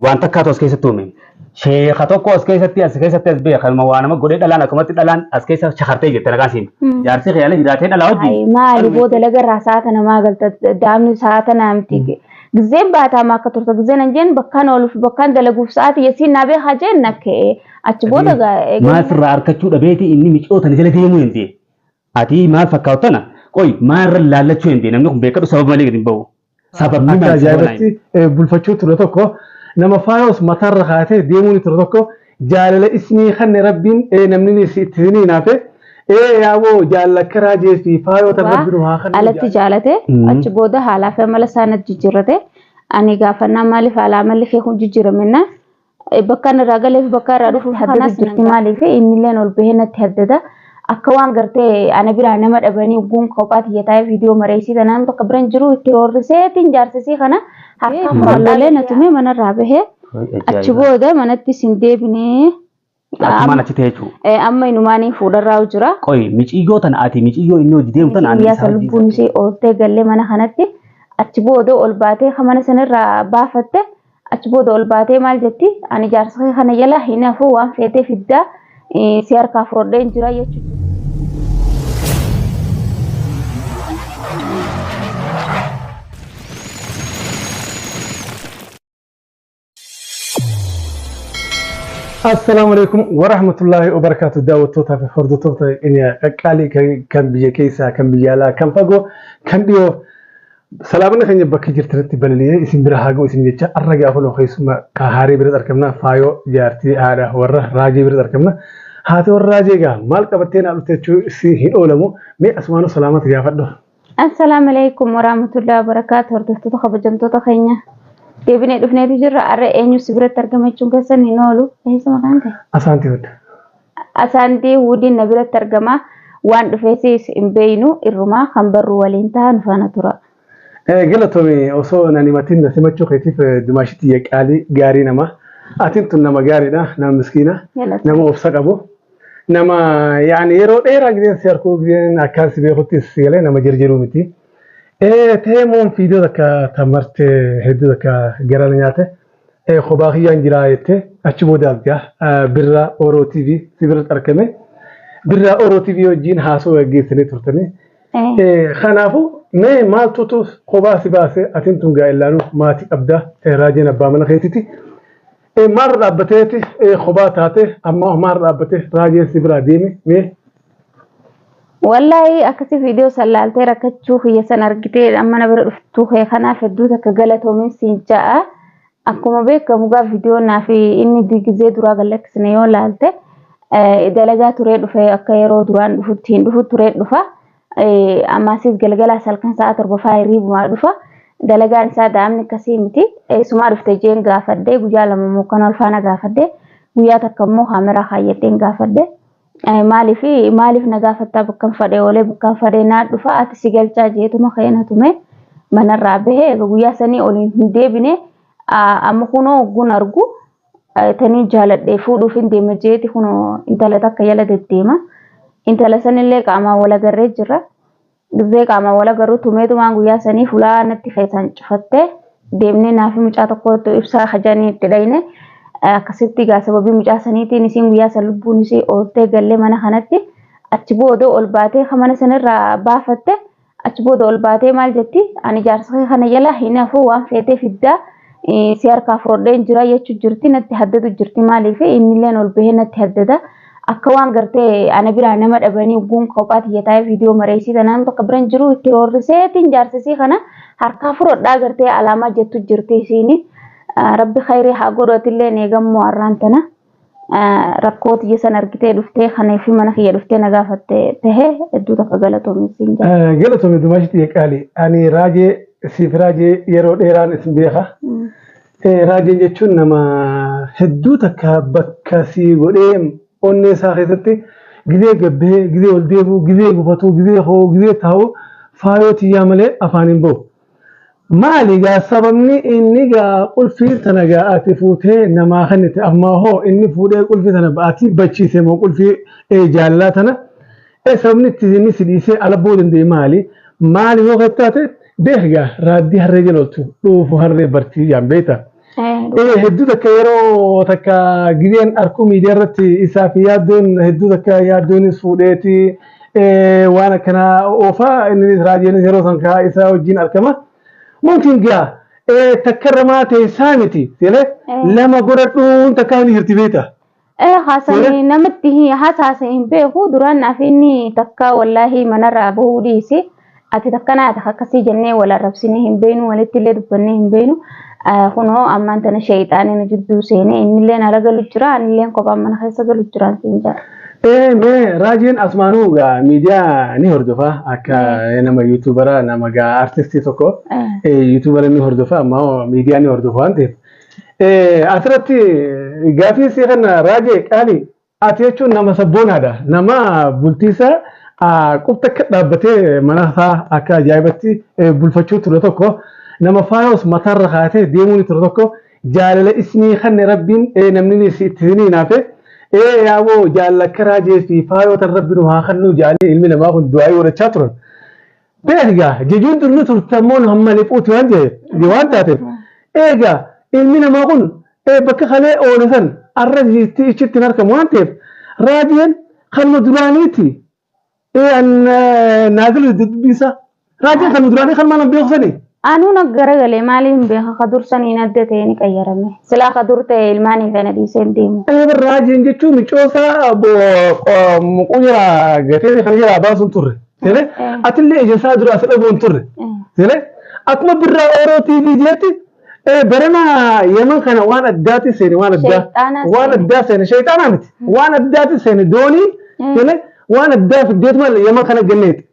Waan takkaatu as keessatti uume. Sheeka tokko as keessatti as beeka. Kanuma waa nama godhee dhalaan akkumatti dhalaan as keessa shakartee jirte nagaan siin. Jaarsi kee ala jiraatee dhalaa Ay, wajjin. Maali booda lagarraa sa'a tana maa galta? Daa'imni sa'a tana miti. Gizeen baataa maa akka turte gizeen an jeen bakkaan ooluuf bakkaan dalaguuf sa'aati yasiin naa beekaa jeen nakka'e. Achi booda gaa Maal sirraa harkachuu dhabeeti inni micoo tana jala deemuu hin ta'e. Ati maal fakkaatu tana qoy maal irra laallachuu hin ta'e? Namni kun beekadhu, sababa malee gadi hin bahu. Sababni Akka maal sababa? ajaa'ibatti bulfachuu ture tokko, nama faayos mataarra kaatee deemuun ture tokko, jaalala isinii kanne rabbiin namni itti isinii naafe yaaboo jaalala akka raajee fi faayoo tan rabbi nu haa kennu. Alatti jaalate. Achi booda haalaa fi amala isaa natti jijjiirrate. Ani gaafannaa, maaliif haalaa amalli kee kun jijjiiramennaa, bakka inni irraa galee fi bakka irraa dhufu kanas jirti. Maaliif innilleen ol bahee natti haddada? Akka waan gartee ana biraa nama dhabanii ogguun kophaa tiyya taa'ee viidiyoo mareessii tanaan bakka biran jiru itti roorriseetiin jaarsisii kana harkaa fudhadhaalee na tumee manarraa bahee. Achi booda manatti sin deebinee. Atumaan achi ta'e jechuudha. Amma inumaanii fuudharraa jira. Qoy, miciyyoo tana ati miciyyoo inni hojii deemu tana ani Guyyaa isaa san wajjin lubbuun ishee ooltee gallee mana kanatti. Achi booda ol baatee kan mana sanarraa baafatte. Achi booda ol baatee maal jetti? Ani jaarsa kee kana jala hin hafu, waan feetee fiddaa, si harkaa fudhadheen jira jechuudha. Assalaamu alaikum warahmatullaahi wabarakaatu. Daawwattootaa fi hordoftoota keenya qaqqaalii, kan biyya keessaa, kan biyya alaa, kan fagoo, kan dhiyoo, salaamni keenya bakka jirtanitti balali'ee isin bira haa ga'u isin jecha. Arra gaafa nu keessuma haaree biratti argamna, faayoo jaartii haadha warra raajee biratti argamna. Haati warra raajee egaa maal qabattee naa dhufte jechuu si hin oolamu. Mee asumaanuu salaamata gaafadhu. Assalaamu alaikum warahmatullahi wabarakaatu. Hordoftoota kabajamtoota keenya, deebinee dhufneetu jirra. Har'a eenyu si biratti argama jechuun keessan hin oolu. Eessa maqaan kee? Asaantii hudda. Asaantii Wuudiin na biratti argama. Waan dhufeesis hin beeynu, irrumaa kan barruu waliin ta'a, nu faana tura. Galatoomi, osoo nan himatin na simachuu keetiif. Dumaashitti qaalii gaarii nama. Atiin tun nama gaariidha, nama miskiina, nama obsa qabu. Nama yaani yeroo dheeraa gideen si arkuu, gideen akkaan si beekuttis si galee nama jirjiru miti. Teemoon fiidoo takka tamarte hedduu takka gara na nyaate. Kophaa kiyyaan jiraa jettee achi booda as gaha Birraa Oroo TV si biratti argame. Birraa Oroo TV wajjin haasoo gaggeessanii turtanii. Kanaafuu mee maaltutu kophaa si baase? Atiin tun gaa'ellaanuu maatii qabda, raajeen abbaa mana keetiiti. Maalirra dhaabbateeti kophaa taate? Amma maalirra dhaabbatee raajeen si biraa deeme mee? Wallaahi akkasi viidiyoo san laaltee rakkachuu kiyya san argitee amma na bira dhuftuu kee kanaaf hedduu takka galatoomin siin ja'a. Akkuma beekamu gaa viidiyoo naa fi inni gizee duraa gallakkisne yoo laalte, dalagaa turee dhufe, akka yeroo duraan dhufutti hin dhufu turee dhufa. Ammasis galgalaas halkan sa'a 7 faa hirriibumaa dhufa. Dalagaan isaa daa'imni akkasii miti. Eessumaa dhufte jeen gaafadhe, guyyaa 2 immoo kan ol faana gaafadhe, guyyaa takka immoo kaameraa kaayyadheen gaafadhe. Maaliif maaliif na gaafattaa? Bakkan fadhee oolee bakkan fadhee naa dhufa, ati si galchaa jeetuma keena tume manarraa bahe. Egaa guyyaa sanii oliin hin deebine. Amma kunoo ogguun argu tanii jaaladhee fuudhuuf hin deema jeeti kunoo intala takka jala deddeema. Intala sanillee qaamaan wal agarree jira. Gizee qaamaan wal agarru tumeetumaan guyyaa sanii fulaa natti keessaan cufattee deemnee naafi mucaa tokkotti ibsaa kajanii itti dhayne. Akkasitti egaa sababii mucaa saniitiin isiin guyyaa san lubbuun isii ooltee gallee mana kanatti. Achi booda ol baatee kan mana sanarraa baafatte. Achi booda ol baatee maal jetti? Ani jaarsa kee kana jala hin hafu, waan feetee fiddaa, si harkaa fudhadheen jira jechuu jirti. Natti haddadu jirti. Maaliif innilleen ol bahee natti haddada? Akka waan gartee ana biraa nama dhabanii ogguun kophaa tiyya taa'ee viidiyoo mareessii tanaan bakka biran jiru itti roorriseetiin jaarsisii kana harkaa fudhadhaa gartee alaamaa jettu jirti isiini. Rabbi khayrii haa godhu. Atillee eegammoo har'aan tana rakkoo tiyya san argitee dhuftee kana fi mana kiyya dhuftee na gaafatte tahe hedduu takka galatoomi siin jedha. Galatoomi Dumaashitti qaali. Ani raajee siif raajee yeroo dheeraan isin beeka. Raajeen jechuun nama hedduu takka bakka si godhee onnee isaa keessatti gizee gabbee, gizee ol deebi'u, gizee gufatu, gizee hoo, gizee taa'u faayoo tiyyaa malee afaan hin bahu. Maali gaa sababni inni gaa qulfii tana gaa ati fuutee namaa kennite? Ammaa hoo inni fuudhee qulfii tana ati bachiise moo qulfii jaalalaa tana? Sababni itti inni si dhiisee ala ba'uu danda'e maali? Maali yoo taate beek gaa raaddii harree jala ooltu dhuufu harree bartii jaan beekta. Hedduu takka yeroo takka gizeen arkuu miidiyaa irratti isaa fi yaaddoon hedduu takka yaaddoonis fuudheeti waan akkanaa oofaa innis raajeenis yeroo san kaa isaa wajjin argama. Mumkin gaa takka irra maa teessaa miti seelee lama godhadhuun takka hin jirti beekta. Haasani namatti hasaase hin beeku duraan naaf inni takka wallaahi manarraa bahuu dhiisi. Ati takka naa takka akkasii jennee wal arrabsinee hin beenu walitti illee dubbannee hin beenu. Kunoo ammaan tana sheeyxaanii nu jidduu seenee innillee ala galu jira anillee kophaan mana keessa galu jira siin jedha. Mee raajeen asmaanuu gaa miidiyaa ni hordofa akka nama yuutuubara nama gaa artistii tokko yuutuubara ni hordofa ammoo miidiyaa ni hordofa waan ta'eef. Asirratti gaafii si kana raajee qaalii ati jechuun nama sabboonaadha. Nama bultii isaa qubta akka dhaabbatee mana isaa akka ajaa'ibatti bulfachuu ture tokko nama faayos mataarra kaatee deemuun ture tokko jaalala isinii kanne rabbiin namni itti isinii naafe yaaboo jaalala akka raajee fi faayoo tan rabbi nu haa kannuu jaalanii ilmi namaa kun du'aayii godhachaa turan. Beekaa jechuun turni turte ammoo hamma liphuuti waan ta'eef waan taateef eegaa ilmi namaa kun bakka kalee oole san arra ichitti hin argamu waan ta'eef raajeen kanuma duraaniiti. Naagil dubbisaa raajeen kanuma duraanii kan maal beeku sani. Anuu na garagalee maaliif hin beeka ka dur saniin adda ta'e ni qayyarame. Silaa ka dur ta'e ilmaanii kana dhiisee hin deemu. Raajeen jechuun micoosaa muquu jira gatee kan jira baasuun turre. Atillee ija isaa dura as dhabuun turre. Akkuma birraa Oroo TV jeetti barana Yemen kana waan addaati seene waan addaa waan addaa seene shayxaanaa miti waan addaati seene doonii waan addaa fiddeetuma Yemen kana ganneeti.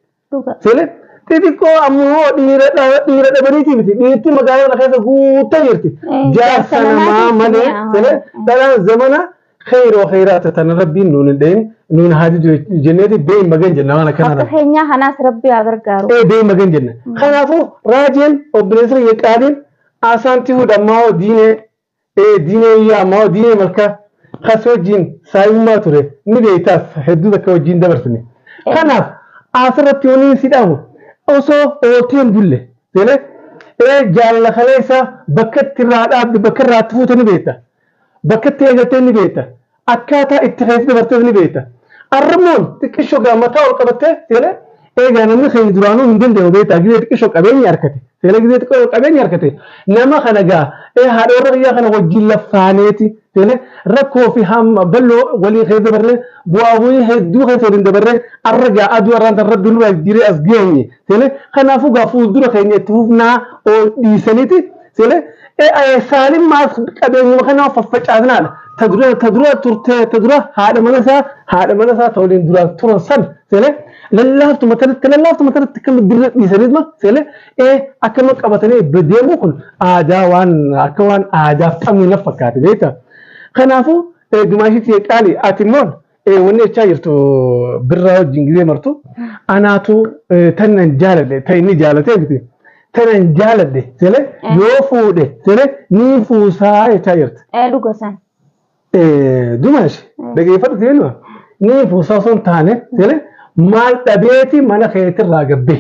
Xixiqqoo ammoo dhiira dhabaniiti miti dhiirti magaalaa kana keessa guuttee jirti. Jaarsa namaa malee dhalaan zamana khayroo khayraata tana rabbiin nuun hin dhahin nuun haa didu jenneeti bee magan jenna waan akkanaa. Akka keenyaa kanaas rabbi haa gargaaru. Bee magan jenna. Kanaafuu raajeen obboleessa kiyya qaaliin asaantii hudhammaa diinee diinee yaa ammaa diinee malkaa kas wajjin saayummaa ture ni beektaas hedduu takka wajjin dabarsine. Kanaaf asirratti waliin si dhaabu osoo ooltee hin bulle jaalala kaleessa bakka itti irraa dhaabde bakka irraa itti fuute ni beekta. Bakka itti eegaltee ni beekta. Akkaataa itti keessa dabartees ni beekta. Arramoon xiqqishoo gaa mataa ol qabattee eegaa namni keenya duraanuu hin danda'u beektaa gizee xiqqishoo qabeenya argate. Gizee xiqqoo qabeenya argate nama kana gaa haadha warra biyyaa kana wajjin laffaaneeti rakkoo fi hamma bal'oo walii keessa dabarree bu'aa bu'ii hedduu keessa waliin dabarree arra gaa aduu arraan tan rabbi nurraa jiree as geenye kanaafuu gaa fuuldura keenya itti fufnaa ol dhiisaniiti saalimmaas qabeenyuma kanaa faffacaasnaadha. Ta dura turte ta dura haadha mana isaa ta waliin duraan turan san lallaaftuma tanatti lallaaftuma tanatti akkama dirra dhiisaniituma akkama qabatanii deemuu kun aadaa waan akka waan aadaaf qabnu na fakkaate beektaa. Kanaafuu dumaashitti qaali ati immoo wanni jechaa jirtu birraa wajjin gizee martu anaatu tanan jaaladhe ta inni jaalatee miti tanan jaaladhe yoo fuudhe ni fuusaa jechaa jirti. Dhuga san. Dumaash dhageeffadhu seenuma ni fuusaa osoo hin taane maal dhabeeti mana keetirraa gabbee.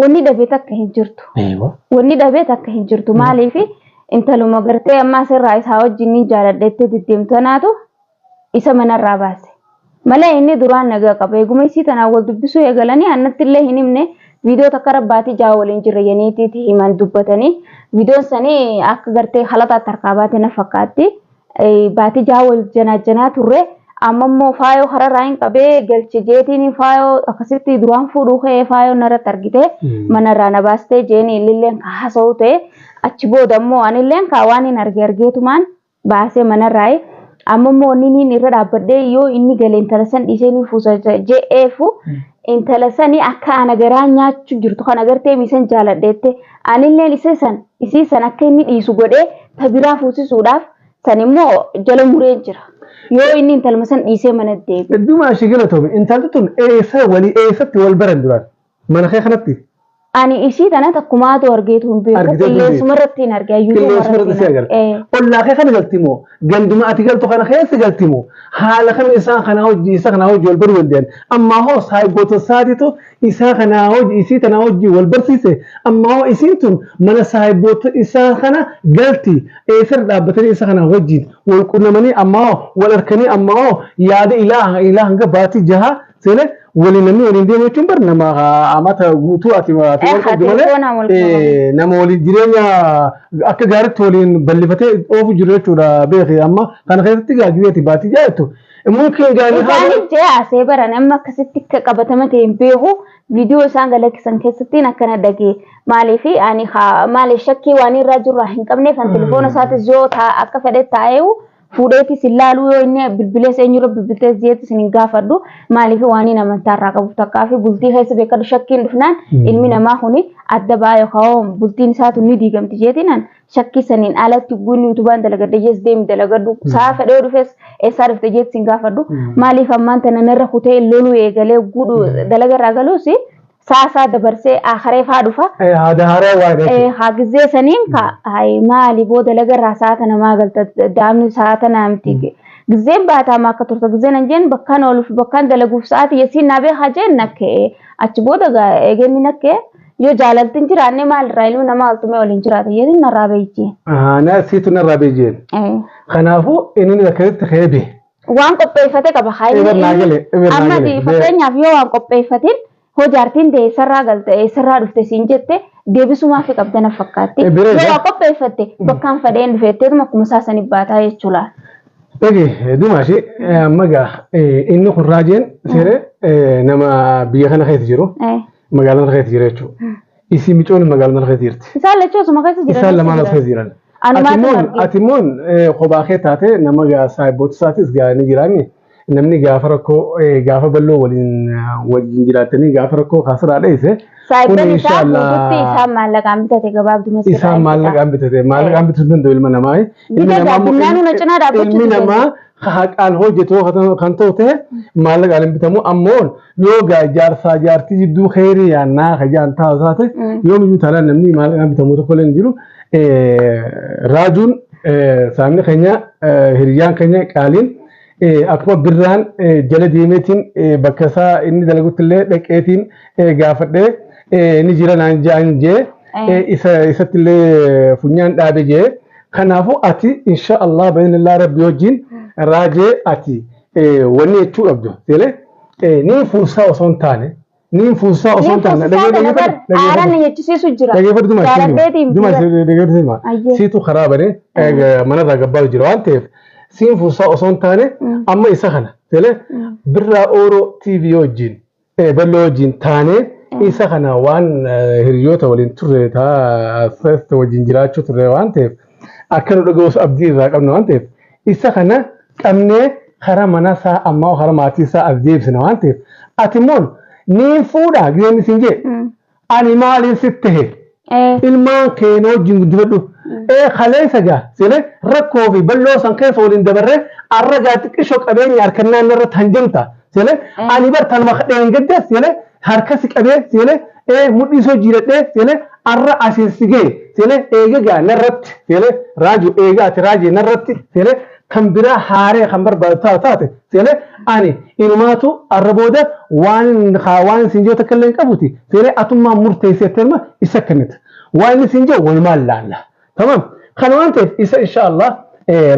Wanni dhabee takka hin jirtu. Wanni dhabee takka hin jirtu maaliif intaluma gartee amma asirraa isaa wajjin ni jaaladheettee deddeemtu isa manarraa baase. Malee inni duraan nagaa qaba. Eeguma isii tanaan wal dubbisuu eegalanii annatti illee hin himne viidiyoo takka rabbaatii jaha waliin jirra yaniitiiti himan dubbatanii viidiyoon sanii akka gartee halataatti harkaa baate na fakkaatti. Baatii jaha wal janaa janaa turre amma immoo faayoo kararraa hin qabee galche jeetiin faayoo akkasitti duraan fuudhuu ka'ee faayoo narratti argite manarraa na baastee jeeni illilleen ka haasa'u ta'e achi booda immoo anilleen ka waan hin arge argeetumaan baasee manarraa amma immoo inni inni irra dhaabbadhee yoo inni galee intala san dhiisee ni fuusa je'eefu intala sani akka ana garaa nyaachuu jirtu kana gartee misan jaaladheette anilleen isa san isii san akka inni dhiisu godhee ta biraa fuusisuudhaaf san immoo jala muree jira. Yoo inni intaluma san dhiisee mana deebi'e. Dumaashii galatoomi intalli tun eessa walii eessatti wal baran duraan mana kee kanatti. Ani isii tana takkumaatu argeetu hin beeku. Argiteetu hin beektu. Qilleensuma irratti hin arge. Qilleensuma irratti si agarte. Ollaa kee kana galti moo? Ganduma ati galtu kana keessa galti moo? Haala kam isaan kanaa hojii isa kanaa hojii wal baruu danda'an? Ammaa hoo saayibboota isaatiitu isaa kanaa hojii isii tanaa hojii wal barsiise? Ammaa hoo isiin tun mana saayibboota isaa kana galti? Eessarra dhaabbatanii isa kanaa wajjin wal qunnamanii ammaa hoo wal arkanii ammaa hoo yaada ilaa ilaa hanga baatii jahaa seene waliin namni waliin deemu jechuun bar nama amata guutuu ati ati wal qabdu malee Telefoonaan wal quunnamu. nama waliin jireenya akka gaariitti waliin bal'ifatee oofu jiru jechuudha beeki amma kana keessatti gaagiriiti baatii jaayettu mumkin gaanii haala Isaanis jee asee baran amma akkasitti akka qabatama ta'e hin beeku viidiyoo isaan galakkisan keessattiin akkana dhagee maaliif ani maaliif shakkii waan irraa jirru hin qabneef an telefoona isaatis yoo akka fedhe taa'eewu fuudheetis hin laaluu yoo inni bilbilees eenyurra bilbiltees jeetis hin gaafadhu maaliif waan inni amantaa irraa qabuuf takkaa fi bultii keessa beekadhu shakkiin dhufnaan ilmi namaa kuni adda ba'aa yookaan bultiin isaatu ni diigamti jeetiin shakkii saniin alatti guunni utubaan dalagadhe jees deemi dalagadhu saa fedhee dhufes eessaa dhufte jeetis hin gaafadhu maaliif ammaan tana narra kutee loluu eegalee guudhu dalaga irraa galuus saa isaa dabarsee akaree faa dhufa. Haada haaraa waa jechuudha. Haa gizee saniin ka hayi maali booda dalaga irraa sa'a tana maa galta daamni sa'a tana miti. Gizeen baataa maa akka turta gizeen an jeen bakkaan ooluuf bakkaan dalaguuf sa'aati yasiin naa beekaa jeen nakkee achi booda eegeenni nakkee yoo jaalalti hin jiraanne maalirraa ilmi namaa oltumee waliin jiraata jeetiin narraa beeyi. Na siitu narraa beeyi. Kanaafuu inni akkasitti ka'ee Waan qopheeffate qaba. Haa inni Eber naa gale, eber naa amma gale. fakkeenyaaf yoo waan qopheeffatin hoo jaartiin ta'e eessarraa galte eessarraa dhufte siin jette deebisumaaf qabda na fakkaatti. Eh, bira Yoo egaa. waa qopheeffatte bakkaan fadheen dhufeetteetuma akkuma isaa sanii baataa jechuudha. Dhage Dumaashi amma gaa inni kun raajeen seeree nama biyya kana keessa jiru magaalaa kana keessa jira jechuudha. Isii micoon magaalaa kana keessa jirti. Isaan lachuu osuma keessa jiran. Isaan lamaan as keessa jiran. Anumaatu arge. Ati immoo kophaa kee taate nama gaa saayibboota isaatis gaa ni jiraami. Namni gaafa rakkoo gaafa bal'oo waliin wajjin jiraattanii gaafa rakkoo kaasirraa dheesse. Saayibban isaa guututti isaan maallaqaan bitate gabaabduma sirraa Isaan maallaqaan bitate maallaqaan bituu danda'u ilma namaa. Ilmi Bita namaa immoo- gaaffinnaan na cinaa dhaabbachuu Ilmi namaa haqaan hojjetu kan ta'u ta'e maallaqaan hin bitamu ammoo yoo gaa jaarsaa jaartii jidduu kheyrii yaannaa ka jaan taa'u taate yoo miyyuu taanaan namni maallaqaan bitamu tokko illee hin jiru. Raajuun saamni keenya hiriyyaan keenya qaaliin akkuma birraan jala deemeetiin bakka isaa inni dalagutti illee dhaqeetiin gaafadhee ni jira naan jaan jee isa isatti illee funyaan dhaabe jee kanaafuu ati insha Allah bainillaa rabbi wajjin raajee ati wanni jechuu qabdu seelee niin fuusaa osoo hin taane niin fuusaa osoo hin taane Niin fuusisaa kana bar aaraan na jechisiisu jira. Dhageeffadhu duma Jaaladheetiin duma bira. dhageeffadhu duma Ayyee. siitu karaa banee manarraa gabbaa jira waan ta'eef siin fuusaa osoo hin taane amma isa kana seelee birraa ooroo TV wajjin bal'oo wajjin taanee isa kana waan hiriyoota waliin turre taa wajjin jiraachuu turre waan ta'eef akka nu dhaga'us abdii irraa qabna waan ta'eef isa kana qabnee karaa mana isaa ammaa karaa maatii isaa as deebisna waan ta'eef ati immoo niin fuudhaa gizeen isin jee ani maaliin sitti tahe ilmaan keenya wajjin guddifadhu. Ee kaleessa gaa seelee rakkoo fi bal'oo san keessa waliin dabarree arra gaa xiqqishoo qabeenya harkannaan irratti hanjamta seelee ani bar tanuma dheen gadda seelee harka si qabee seelee ee mudhiisoo jiradhee seelee arra asiin si ga'e seelee eega gaa narratti seelee raaju eega ati raajii narratti seelee kan biraa haaree kan barbaadu taate seelee ani inumaatu arra booda waan waan siin jiru takka illee hin qabuti seelee atummaan murteessee ilma isa kennita waan inni siin jiru walumaan laalla tamam kana waan ta'eef isa insha Allah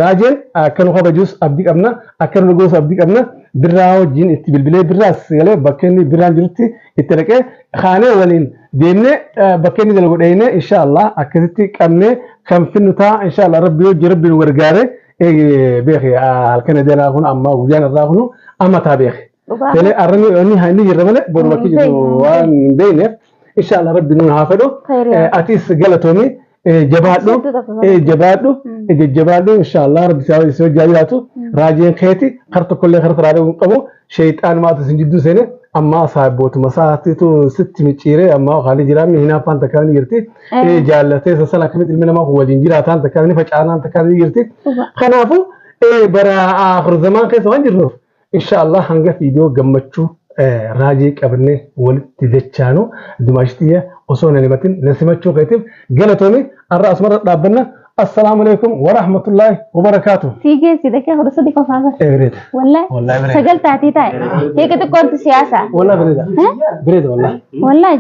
raajeen akka nu kabajus abdii qabna akka nu dhaga'us abdii qabna birraa wajjin itti bilbilee birraas galee bakka inni birraan jirutti itti dhaqee kaanee waliin deemnee bakka inni dalagu dhayinee insha Allah akkasitti qabnee kan finnu ta'a insha Allah rabbi hojii rabbi nu gargaare beeki halkan edelaa kun amma guyyaan irraa kun amma taa beeki. Dhugaa. Telee arrani inni inni jirra malee boru bakki jiru waan hin beekneef insha Allah rabbi nu haa fedhu Khayriyaa. atis galatoomi jabaadhu Hedduu tokko galatoomi. jabaadhu jajjabaadhu insha Allah rabbi si hojii jiraatu raajeen keeti kar tokkollee kar taraadha hin qabu sheexaan maatu isin jidduu seene amma saayibbootuma isaatiitu sitti micciiree amma haalli jiraamni hinaaffaan takkaan ni jirti jaallatee sassana akkamitti ilmi namaa kun waliin jiraataan takkaan ni facaanaan takkaan ni jirti kanaafuu bara akhir zamaan keessa waan jirruuf insha Allah hanga fiidiyoo gammachuu raajii qabnee walitti dachaanu dumaashitiyya Osoo na himatin na simachuu keetiif galatoomi. Har'a asumarra dhaabbanna. Assalaamu alaikum wa rahmatullahi wa barakaatuh. Sii geessi dakika 13 qofaa bara. Ee bareeda. Wallahi. Wallahi bareeda. Sagal taatii taa'e. Hiika xiqqoontu siyaasa. Wallahi bareeda. Bareeda wallahi. Wallahi.